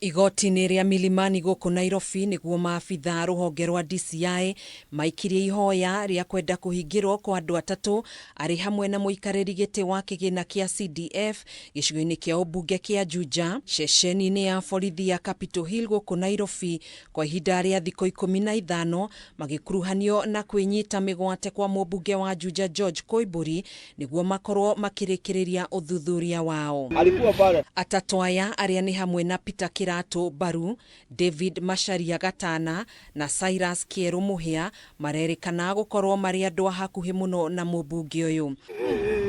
Igoti-inĩ rĩa Milimani gũkũ Nairobi nĩguo maabithaa rũhonge rwa DCI maikirie ihoya rĩa kwenda kũhingĩrwo kwa andũ atatũ arĩ hamwe na mũikarĩri gĩtĩ wa kĩgĩna kĩa CDF gĩcigo-inĩ kĩa ũmbunge kĩa Juja ceceni-inĩ ya borithi ya Capitol Hill gũkũ Nairobi kwa ihinda rĩa thikũ 15 magĩkuruhanio na kwĩnyita mĩgwate kwa mũmbunge wa Juja George Koimburi nĩguo makorwo makĩrĩkĩrĩria ũthuthuria wao. Alikuwa pale. Atatũ aya arĩa nĩ hamwe na Peter Kĩratũ Mbaru, David Macharia Gatana na Cyrus Kĩerũ Mũhĩa marerĩkana gũkorwo marĩ andũ a hakuhĩ mũno na mũmbunge ũyũ.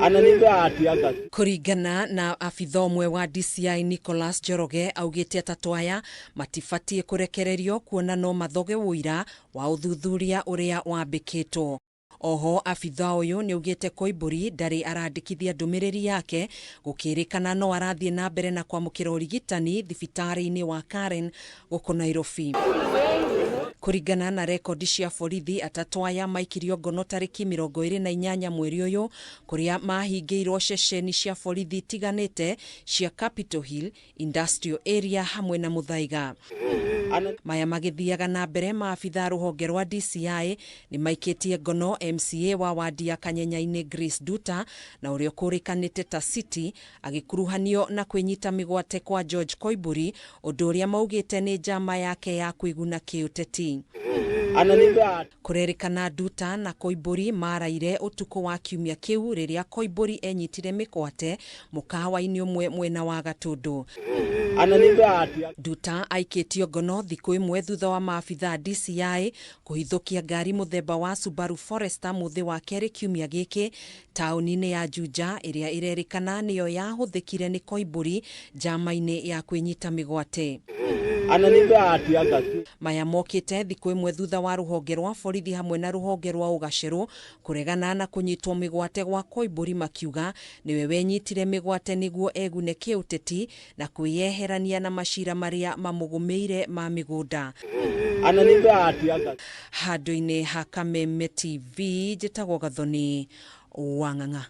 Ananipea tear gas. Kũringana na abitha ũmwe wa DCI Nicholas Njoroge augĩte atatũ aya matibatiĩ kũrekererio kuona no mathoge ũira wa ũthuthuria ũrĩa wambĩkĩtwo. Oho abitha ũyũ nĩaugĩte Koimbũri ndarĩ arandĩkithia ndũmĩrĩri yake gũkĩrĩkana no arathiĩ na mbere na kwamũkĩra ũrigitani thibitarĩ-inĩ wa Karen gũkũ Nairobi. Kũringana na rekondi cia borithi, atatũ aya maikirio ngono tarĩki 28 mweri ũyũ kũrĩa mahingĩirwo ceceni cia borithi itiganĩte cia Capitol Hill, Industrial Area hamwe na Muthaiga. Maya magĩthiaga na mbere maabitha a rũhonge rwa DCI nĩ maikĩtie ngono MCA wa wadi ya Kanyenya-inĩ Grace Nduta na ũrĩa ũkũrĩkanĩte ta City agĩkuruhanio na kwĩnyita mĩgwate kwa George Koimburi ũndũ ũrĩa maugĩte nĩ njama yake ya kwĩguna kĩũteti. Kũrerĩkana Nduta na Koimburi maraire ũtukũ wa kiumia kĩu rĩrĩa Koimburi enyitire mĩgwate mũkawa-inĩ ũmwe mwena wa Gatũndũ. Nduta aikĩtio ngono thikũ ĩmwe thutha wa maabithaa DCI kũhithũkia ngari mũthemba wa Subaru Forester mũthĩ wa kerĩ kiumia gĩkĩ taũni-inĩ ya Juja ĩrĩa ĩrerĩkana nĩyo yahũthĩkire nĩ Koimbũri njama-inĩ ya kwĩnyita mĩgwate. Maya mokĩte thikũ ĩmwe thutha wa rũhonge rwa borithi hamwe na rũhonge rwa ũgacerũ kũregana na kũnyitwo mĩgwate gwa Koimbũri makiuga nĩwe wenyitire mĩgwate nĩguo egune kĩũteti na kwĩyeherania na macira marĩa mamũgũmĩire ma mĩgũnda. Handũ-inĩ ha Kameme TV, njĩtagwo Gathoni Wang'ang'a.